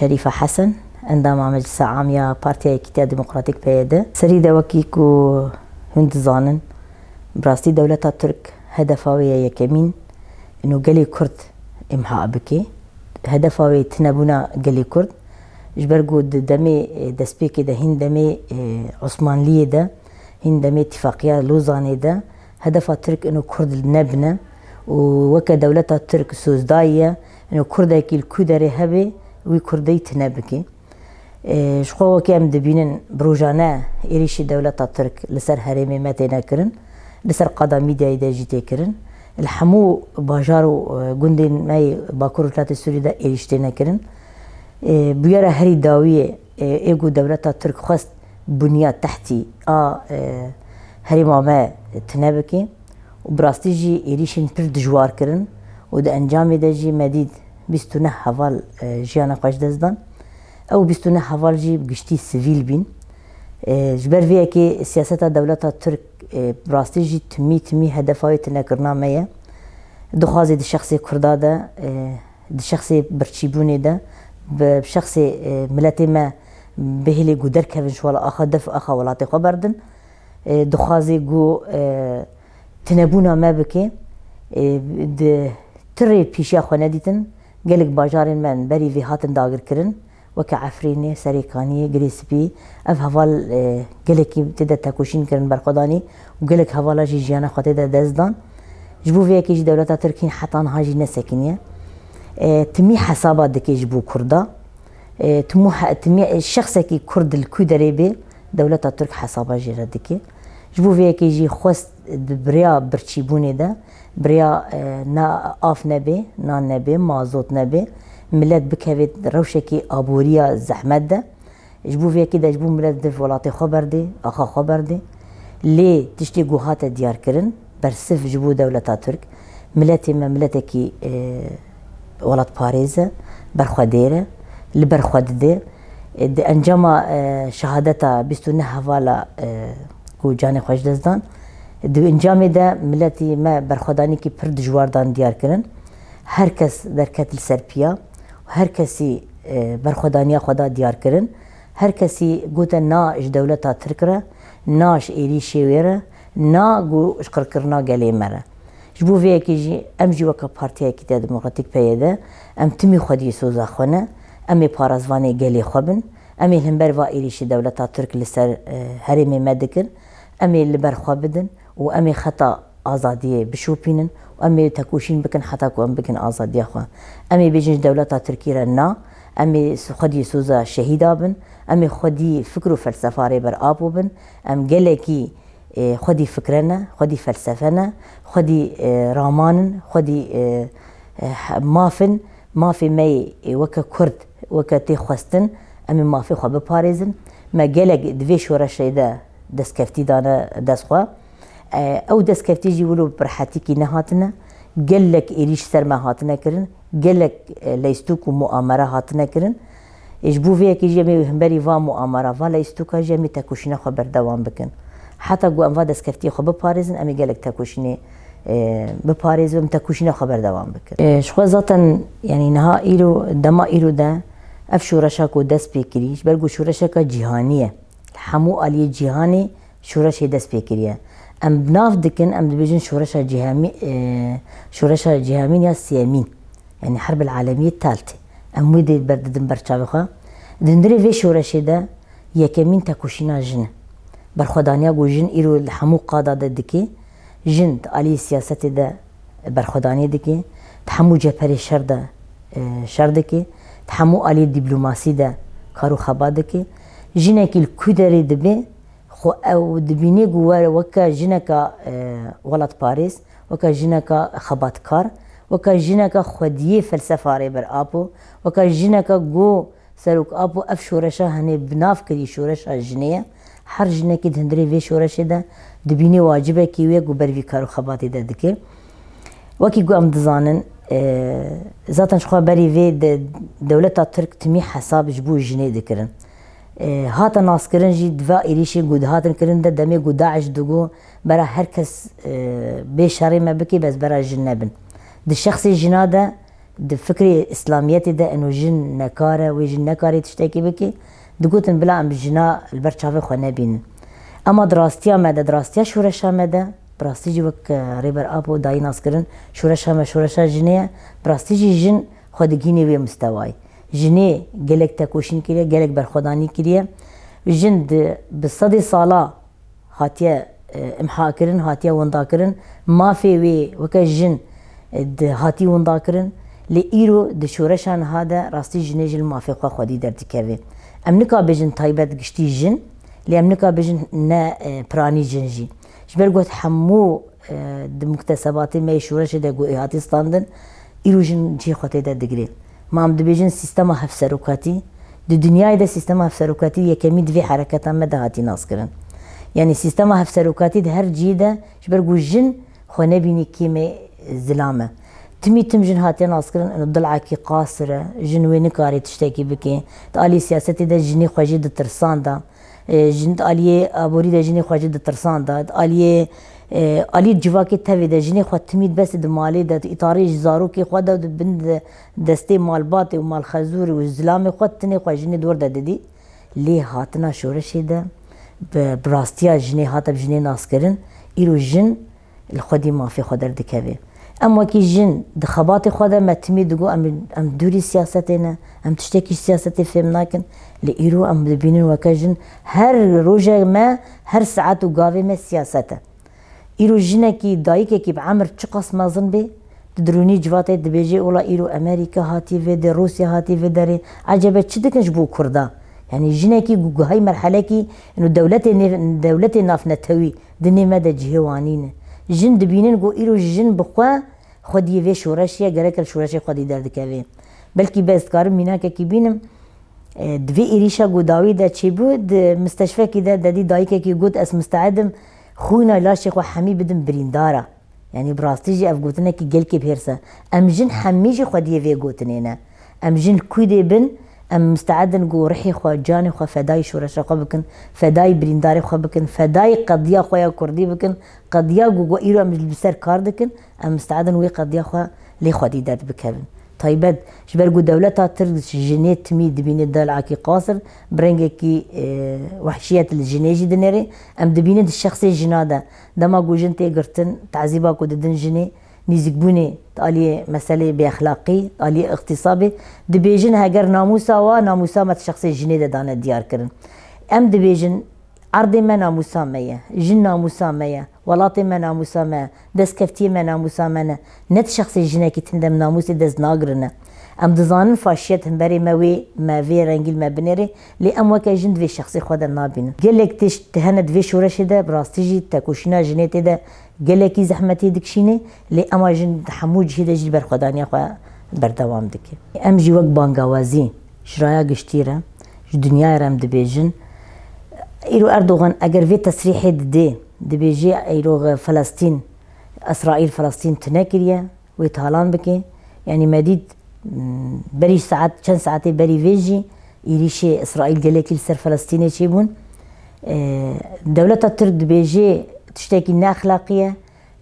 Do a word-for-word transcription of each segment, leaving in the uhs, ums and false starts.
Şerîfe Hesen, endama Meclisa Am ya Partiya Yekîtiya Demokratîk P Y D. Serî de wekî ku hûn dizanin, bi rastî dewleta Tirk hedefa wê ye yekemîn, ino gelê Kurd imha bike. Hedefa wê tunebûna gelê Kurd. Ji ber ku di demê, e, destpêkê de hîn demê, e, Osmanliyê de, hîn demê Tifaqîya Lozanê de hedefa Tirk ino Kurd nebine û weke dewleta Tirk sozdayî ye, ino Kurdekî li ku derê hebe wî Kurdî tune bike. E, ji xwe weke em dibînin bi rojane êrîşî dewleta Tirk li ser herêmê me têne kirin, li ser qada Mîdyayê de jî tê kirin. Li hemû bajar û, e, gundên me yê Bakur Rojhilatê Sûriyê de êrîş têne kirin. E, bûyera herî dawiyê, e, ê ku dewleta Tirk xwest bûniya tehtî a, e, herêma me tune bike û bi rastî jî êrîşên pir dijwar kirin û di encamê de jî me dît bîst û neh heval, e, jiyana xwe ji dest dan. Ew bîst û neh heval jî bi giştî sivîl bîn. E, ji ber vê yekê siyaseta dewleta Tirk, e, bi rastî jî timî timî hedefa wê tunekirina me ye. Dixwaze di şexsê Kurda de, e, di şexsê birçîbûnê de, bi şexsê, e, miletê me bihêlê ku derkevin ji wela axa def axa welatê xwe berdin. E, dixwaze ku, e, tunebûna me bike, e, di tirê pîşiya xwe nedîtin. Gelek bajarên me berî vê hatin dagirkirin. Weke Efrînê, Serêkaniyê, Girê Spî, ev heval, e, gelekî tê de tekoşîn kirin berxwedanî û gelek hevala jî jiyana xwe tê de dest dan. Ji bo vê yekê jî dewleta Tirk hîn heta niha jî nesekiniye. E, timî hesaba dike ji bo Kurda. E, timû he-, timî, e, şexsekî Kurd li ku derê bê, dewleta Tirk hesaba jê re dike. Ji bo vê yekê jî xwest di bi rêya birçîbûnê de, bi rêya, e, na af nebê, nan nebê, mazot nebê, milet bikevê rewşekî aboriya zehmet de. Ji bo vê yekê de ji bo milet di welatê xwe berdê, axa xwe berdê. Lê tiştê ku hate diyarkirin, bersiv ji bo dewleta Tirk, miletê me miletekî, e, welatparêz e, berxwedêr e, li ber xwe dide. E, di encama, e, şehadeta bîst û neh hevala, e, ku canê xwe ji dest dan, di encamê de miletî me berxwedanîkî pir dijwar dan diyar kirin. Her kes derket li ser piya, her kesî, e, berxwedaniya xwe da diyar kirin. Her kesî gote na ji dewleta Tirk re, na ji êrîşê wê re, na ku ji qirkirina gelê me re. Ji bo vê yekê jî em jî weke Partiya Yekîtiya Demokratîk P Y D, em timî xwediyê soza xwe ne, em ê parezvanê gelê xwe bin, em ê li hember va êrîşî dewleta Tirk li ser, e, herêmê me dikin, em ê li ber xwe bidin û em ê xeta azadiyê bişopînin û em ê tekoşîn bikin heta ku em bikin azadiya xwe. Em ê bêjin ji dewleta Tirkî re na, em ê xwediyê soza şehîda bin, em ê xwedî fikr û felsefa Rêber Apo bin, em gelekî, e, xwedî fikre ne, xwedî felsefe ne, xwedî, e, raman in, xwedî, e, e, he-, maf in, mafê me yê, e, weke Kurd, weke tê xwestin, em ê mafê xwe biparêzin. Me gelek di vê şoreşê de destkeftî dane dest xwe. E, ew destkeftî jî wilo bi rehetîkî nehatine. Gelek êrîş ser me hatine kirin. Gelek, e, leystûk û muamere hatine kirin. E, ji bo vê yekê jî em ê hemberî va muamera, va leystûka jî em ê tekoşîna xwe berdewam bikin. Heta ku em va destkeftiyê xwe biparêzin, em ê gelek tekoşînê, e, biparêzin û em tekoşîna xwe berdewam bikin. E, ji xwe zaten, yanî niha îro, dema îro de ev şoreşa ku dest pê kirî, ji ber ku şoreşeka cîhanî ye. Li hemû aliyê cîhanê şoreşê dest pê kiriye. Em bi nav dikin, em dibêjin şoreşa cîhamî-, e, şoreşa cîhamîn ya sêyemîn. Yanî Herbil Alemiyê Talt. Em wê dê berdidin ber çavê xwe. Di hundirê vê şoreşê de yekemîn tekoşîna jin e. Berxwedaniya ku jin îro li hemû qada de dike, jin di aliyê siyasetê de berxwedaniyê dike, di hemû cepherê şer de, e, şer dike, di hemû aliyê dîplomasî de kar û xebat dike. Jinekî li ku derê dibe, xwe ew dibîne ku were weke jineka, e, welatparêz, weke jineka xebatkar, weke jineka xwediyê felsefa Rêber Apo, weke jineka ku Serok Apo ev şoreşa henê bi nav kirî şoreşa jinê ye. Her jinekî di hundirê vê şoreşê de dibîne wacibekî wê ku ber vî kar û xebatê de dike. Wekî ku em dizanin, e, zaten ji xwe berî vê de dewleta Tirk timî hesab ji bo jinê dikirin. E, hate naskirin jî di va êrîşên ku dihatin kirin de demê ku DAIŞ digo bera her kes, e, bê şerê me bike, bes bera jin nebin. Di şexsê jina de Di fikrê îslamiyetê de eno jin nekar e, wê jin nekarê tiştekî bike, digotin bila em jina li ber çavê xwe nebînin. Ema di rastiya me de, di rastiya şoreşa me de, bi rastî jî wek, e, Rêber Apo dayî naskirin, şoreşa me şoreşa jinê ye, bi rastî jî jin xwe digihînê wê mistewayê. Jinê gelek tekoşîn kiriye, gelek berxwedanî kiriye. Jin di, bi sedê sala hatiye, e, imha kirin, hatiye winda kirin. Mafê wê weke jin, e, di, hatî winda kirin. Lê îro di şoreşa niha de rastî jinê jî li mafê xwe xwedî derdikeve. Em nikabêjin taybet giştî jin, lê em nikabêjin ne, e, piranî jin jî. Ji ber ku hemû, e, di muktesebatê me yê şoreşê de ku ê hatî standin, îro jin cihê xwe tê de digirê. Ma em dibêjin sîstema hevserokatî, di dinyayê de sîstema hevserokatî yekemîn di vê hereketa me de hatî naskirin. Yanî sîstema hevserokatî di her cihê de ji ber ku jin xwe nebînî kêmê zilam e. Timî tim jin hatiye naskirin, ino dilakî qasir e, jin wê nikarê tiştekî bike. Di alî siyasetê de jinê xwe jî ditirsanda. E, jin di aliyê aborî de jinê xwe jî ditirsanda. Di aliyê, e, alî civakê tevê de jinê xwe timî dibestê di malê de, di îtarê ji zarokê xwe de, di bin de destê malbatê û malxezûrê û zilamê xwe tinê xwe jinê dor de didî. Lê hatina şoreşê de bi, bi rastiya jinê hate bi jinê naskirin. Îro jin li xwedî mafê xwe derdikeve. Em wekî jin di xebatê xwe de me timî digot em, em dûrî siyasetê ne, em tiştekî ji siyasetê fêm nakin. Lê îro em dibînin weke jin her roje me, her saet û gavê me siyaset e. Îro jinekî, dayikekî bi emir çiqas mezin bê, di dirûnî civatê dibêje, ola îro Amerîka hatiye vê de, Rûsya hatiye vê derê. Ecebe çi dikin ji bo Kurda? Yanî jinekî ku gihayî merhelekî, ino dewletê nê-, dewletê navnetewî di nê me de cihê wanî ne. Jin dibînin ku îro jin bi xwe xwediyê vê şoreşê ye, gerek li şoreşê xwedî derdikeve. Belkî ez dikarim mînakekî bînim, e, di vê êrîşa ku dawî de çêbû, di misteşfekî de dedî dayikekî got, ez misteed im xwîna laşê xwe hemî bidim birîndara. Yanî bi rastî jî ev gotinekî gelkî bi hêrs e. Em jin hemî jî xwediyê vê gotinê ne. Em jin li kûdê bin, em misteed in ku rihê xwe, canê xwe fedayî şoreşa xwe bikin, fedayî birîndarê xwe bikin, fedayî qediya xwe ya kurdî bikin, qediya ku, ku îro em li ser kar dikin, em misteed in wê qediya xwe lê xwedî derdbikevin. Taybet ji ber ku dewleta Tirk jinê timî dibîne dilakî qasir, bi rengekî, e, wehşiyet li jinê jî dinêrê. Em dibînin di şexsê jina de. Dema ku jin tê girtin, tezîba ku didin jinê, nîzikbûnê di aliyê meselê bêexlaqî, di aliyê îxtîsabê, dibêjin heger namûsa wa, namûsa me di şexsê jinê de dane diyar kirin. Em dibêjin erdê me namûsa me ye, jin namûsa me ye, welatê me namûsa me ye, destkeftiyê me namûsa me ne. Ne di şexsê jinekî tinde em namûsê dest nagirine. Em dizanin faşiyet himberê me wê, me vê rengî li me binêrê, lê em weke jin di vê şexsê xwe de nabînin. Gelek tişt hene di vê şoreşê de, bi rastî jî tekoşîna jinê tê de gelekî zehmetê dikişîne, lê ema jin di hemû cihê de jî berxwedaniya xwe berdewam dike. Em jî wek bangawazî ji raya giştî re, ji dinyayê re em dibêjin, îro Erdogan eger vê tesrîhê didê, dibêjê îro Filistîn, Îsraîl Filistîn tune kiriye, wê talan bike. Yanî me dît, m, berî saet, çend saetê berî vê jî êrîşê Îsraîl gelekî li ser Filistînê çêbûn. E, dewleta Tirk dibêje tiştekî neexlaqî ye,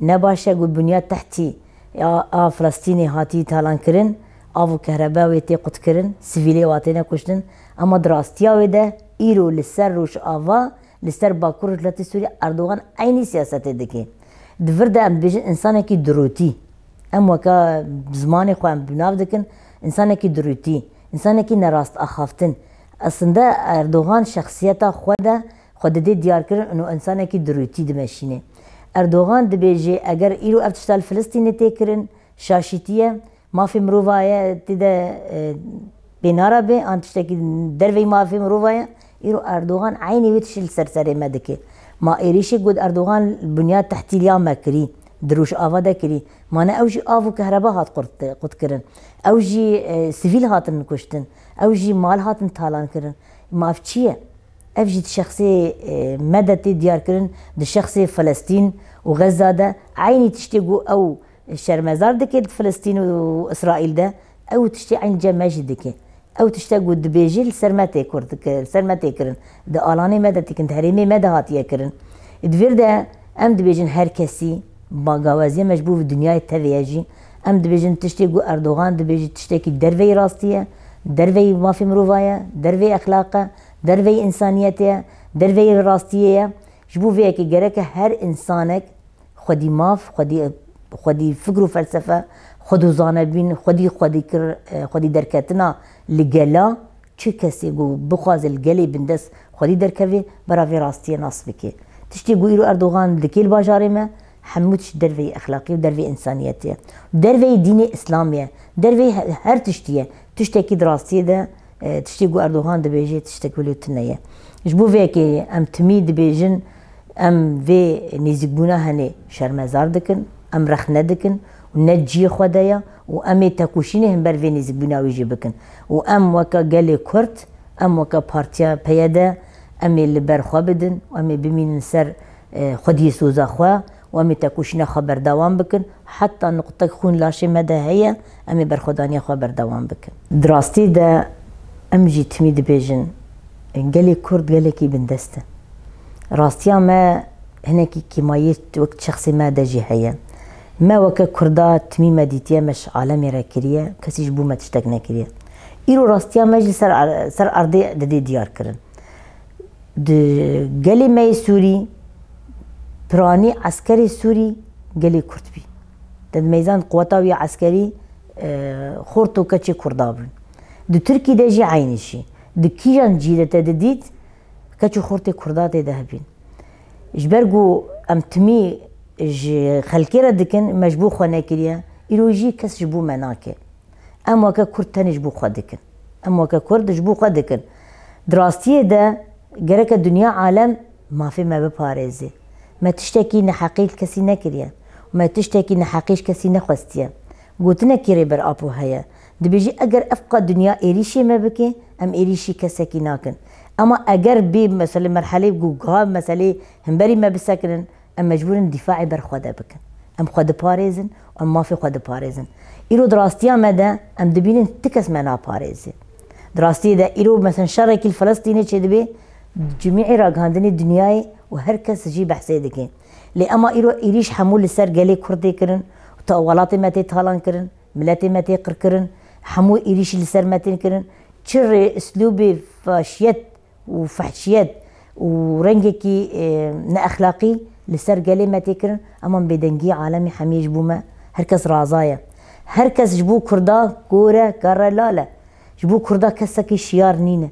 ne baş e ku bunya tehtî a, a Filistînê hatî talan kirin, av û kehreba wê tê qutkirin, sivîlê wa têne kuştin. Ema di rastiya wê de îro li ser Rojava, li ser Bakur Rojhilatê Sûriyê Erdogan eynî siyasetê dike. Di vir de em dibêjin însanekî dirûtî. Em weke zimanê xwe em bi nav dikin, însanekî dirûtî, însanekî nerast axaftin. Aslında Erdogan şexsiyeta xwe de xwe didê diyarkirin û însanekî dirûtî dimeşîne. Erdogan dibêje, eger îro ev tişta li Filistînê tê kirin, şaşîtî ye, mafê mirova ye, tê de, e, pênara be, an tiştekî derveyî mafê mirova ye. Îro Erdogan eynî wê tiştî li ser serê me dike. Ma êrîşê got Erdogan bunya tehtîliya me kirî, di Rojava de kirî. Ma ne ew jî av û kehreba hat qurt-, qutkirin. Ew jî, e, sivîl hatin kuştin. Ew jî mal hatin talan kirin. Ma ev çi ye? Ev jî di şexsê, e, me de tê diyarkirin, di şexsê Filistîn û Xezza de eynî tiştê ku ew şermezar dike di Filistîn û Îsraîl de, ew tiştê eynî cem me jî dike. Ew tişte ku dibêjî li ser me tê kurt-, li ser me tê kirin. Di alanê me de tê kirin, di herêmê me de hatiye kirin. Di vir de em dibêjin her kesî, bagawaziya me ji bo vî dinyayê tevê ye jî, Em dibêjin tiştê ku Erdogan dibêje tiştekî derveyî rastî ye, derveyî mafê mirova ye, derveyî exlaq e, derveyî însaniyetê ye, derveyî rastiyê ye. Ji bo vê yekê gereke her însanek xwedî maf, xwedî, xwedî fikr û felsefe, xwedî zanebîn, xwedî, xwedî kir, xwedî derketina li gela çi kesê ku bixwaze li gelê bindest xwedî derkeve, bera vê rastiyê nas bike. Tiştê ku îro Erdogan dike li bajarê me, hemû tişt derveyî exlaqî û derveyî însaniyetê ye. Derveyî dînê Îslamê ye. Derveyî he-, her tiştî ye. Tiştekî di rastiyê de, e, tiştê ku Erdogan dibêje, tiştek wilo tune ye. Ji bo vê yekê em timî dibêjin, em vê nêzîkbûna hene şermezar dikin, em rexne dikin û ne cihê xwe de ye û em ê tekoşînê hember vê nêzîkbûna wî jî bikin. Û em weke gelê Kurd, em weke partiya P Y D, em ê li ber xwe bidin û em ê bimînin ser, e, xwediyê soza xwe û em ê tekoşîna xwe berdewam bikin. Heta nuqtek xwîn laşê me de heye, em ê berxwedaniya xwe berdewam bikin. Di rastî de em jî timî dibêjin, gelê Kurd gelekî bindest e. Rastiya me hinekî kêmayî wek şexsê me de jî heye. Me weke Kurda timî me dîtiye, me ji alemê re kiriye, kesî ji bo me tiştek nekiriye. Îro rastiya me jî ser, ser erdê didê diyar kirin. Di gelê me yê Sûrî, piranî eskerê Sûrî gelê Kurd bî. Te di meyzan quweta wî eskerî, e, xort û keçê Kurda bûn. Di Tirkî de jî eynî jî. Di kîjan cî de te didît, keç û xortê Kurda tê de hebîn. Ji ber ku em timî ji xelkê re dikin, me ji bo xwe nekiriye, îro jî kes ji bo me nake. Em weke Kurd tenê ji bo xwe dikin. Em weke Kurd ji bo xwe dikin. Di rastiyê de gereke dinya alem mafê me biparêzê. Me tiştekî neheqî li kesî nekiriye. Me tiştekî neheqî ji kesî nexwestiye. Gotinekî Rêber Apo heye. Dibêjî eger ev qat dinya êrîşê me bike, em êrîşî kesekî nakin. Ema eger bê meselê merhelê ku giha meselê hemberî me bisekinin, em mecbûr in dîfaê ber xwe de bikin. Em xwe diparêzin, em mafê xwe diparêzin. Îro di rastiya me de em dibînin ti kes me naparêzê. Di rastiyê de îro mesela şerekî li Filistînê çêdibê, cimî ragihandinê dinyayê û her kes jî behsê dike. Lê ema îro êrîş hemû li ser gelê Kurd tê kirin û ta welatê me tê talan kirin, miletê me tê qir kirin, hemû êrîşî li ser me tên kirin. Çi rê, uslûbê faşiyet û fehşiyet û rengekî, e, neexlaqî li ser gelê me tê kirin, ema bêdengiyê alemê hemiyê ji bo me, her kes raza ye. Her kes ji bo Kurda kor e, kerre lal e. Ji bo Kurda kesekî şiyar nîne.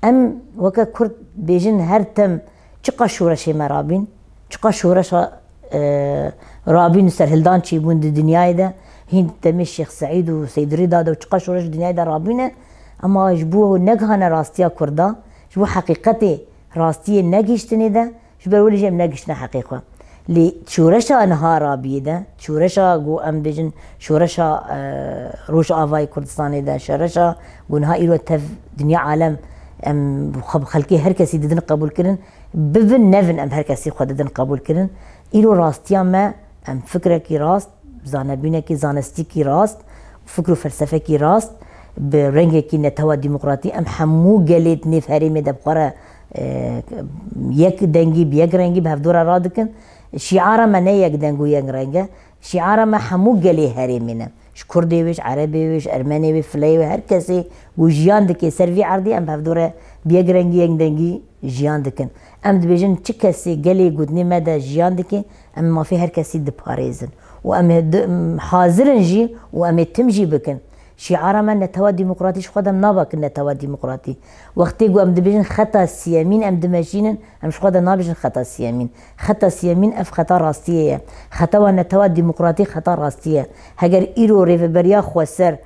Em weke Kurd bêjin her dem çiqas şoreşê me rabîn, çiqas şoreşa, e, rabîn û serhildan çêbûn di dinyayê de, hîn demê Şêx Seîd û Seîd Rîda de û çiqas şoreş di dinyayê de rabîne, ema ji bo negihane rastiya Kurda, ji bo heqîqetê rastiyê negihiştinê de, ji ber wê jî em negihiştine heqê xwe. Lê şoreşa niha rabiyê de, şoreşa ku em bêjin şoreşa, e, Rojavayê Kurdistanê de, şoreşa ku niha îro tev dinya alem em xwe bi xelkê her kesî didin qebûl kirin, bibin nevin em her kesî xwe didin qebûl kirin. Îro rastiya me, em fikrekî rast, zanebûnekî zanistîkî rast, fikr û felsefekî rast, bi rengekî netewa demokratî, em hemû gelê di nêv herêmê de bi xwe re, e, yek dengî, bi yek rengî bi hevdû re radikin. Şiara me ne yek deng û yek reng e. Şiara me hemû gelê herêmê ne. Ji Kurdê wê, ji Erebê wê, ji Ermenê wê, Fileyê wê, her kesê ku jiyan dike ser vî erdê, em bi hevdû re bi yek rengî, yek dengî jiyan dikin. Em dibêjin çi kesê gelê gotinê me de jiyan dike, em mafê her kesî diparêzin. Û em ê di-, em hazir in jî û em ê tim jî bikin. Şiara me netewa demokratî, ji xwe de em nabakin netewa demokratî. Wextê ku em dibêjin xeta siyemîn em dimeşînin, em ji xwe de nabêjin xeta siyemîn. Xeta siyemîn ev xeta rastiyê ye. Xeta wa netewa demokratî xeta rastî ye. Heger îro rêveberiya xweser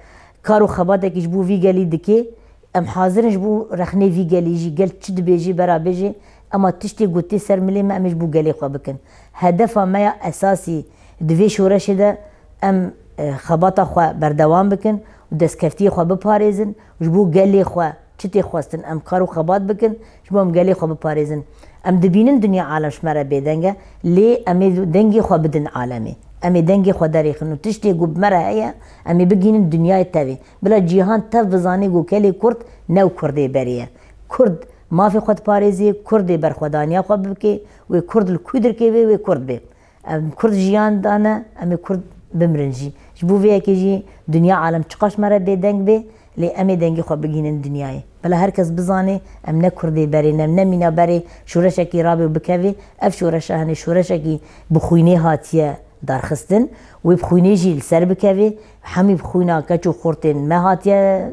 kar û xebatekî ji bo vî gelî dike, em hazir in ji bo rexnê vî gelî jî, gel çi dibêjî, bera bêjî, ema tiştê ku tê ser milê me, em ê ji bo gelê xwe bikin. Hedefa me ya esasî di vê şoreşê de em, e, xebata xwe berdewam bikin û destkeftiyê xwe biparêzin, ji bo gelê xwe çi tê xwestin, em kar û xebat bikin, ji bo em gelê xwe biparêzin. Em dibînin dinya alem ji me re bêdeng e, lê em ê dengê xwe bidin alemê. Em ê dengê xwe derêxin û tiştê ku bi me re heye, em ê bigihînin dinyayê tevê. Bila cîhan tev bizane ku gelê Kurd ne wê Kurdê berê ye. Kurd mafê xwe diparêzê, Kurd ê berxwedaniya xwe bike, wê Kurd li ku Tirkiyê bê, wê Kurd bê. Em Kurd jiyan dane, em ê Kurd bimirin jî. Ji bo vê yekê jî dinya alem çiqaş me re bêdeng bê, lê em ê dengê xwe bigihînin dinyayê. Bila her kes bizane, em ne kurdê berê ne, em ne mîna berê şoreşekî rabê û bikevê. Ev şoreşa hene şoreşekî bi xwînê hatiye darxistin, wê bi xwînê jî li ser bikevê. Hemî bi xwîna keç û xortên me hatiye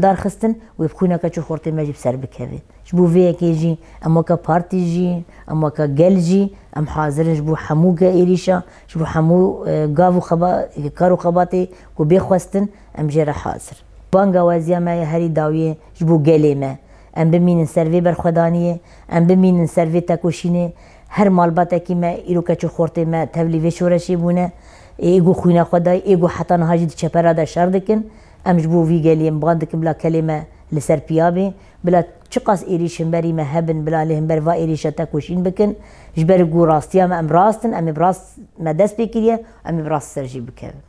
darxistin, wê bi xwîna keç û xortên me jî bi ser bikevê. Ji bo vê yekê jî em weke partî jî, em weke gel jî, em hazir in ji bo hemû ge êrîşa, ji bo hemû, e, gav û xeba-, kar û xebatê ku bê xwestin, em jê re hazir. Banga weziya me ya herî dawiyê ji bo gelê me. Em bimînin ser vê berxwedaniyê, em bimînin ser vê tekoşînê. Her malbatekî me, îro keç û xortê me tevlî vê şoreşê bûne. Ê ku xwîna xwe dayî, ê ku heta niha jî di çepera de şer dikin. Em ji bo vî geliyê em ban dikin bila gelê me li ser piya bê. Bila çiqas êrîş himberî me hebin, bila lê himber va êrîşa tekoşîn bikin. Ji ber ku rastiya me em rast in, em ê bi rast me dest pê kiriye, em ê bi rast ser jî bikevin.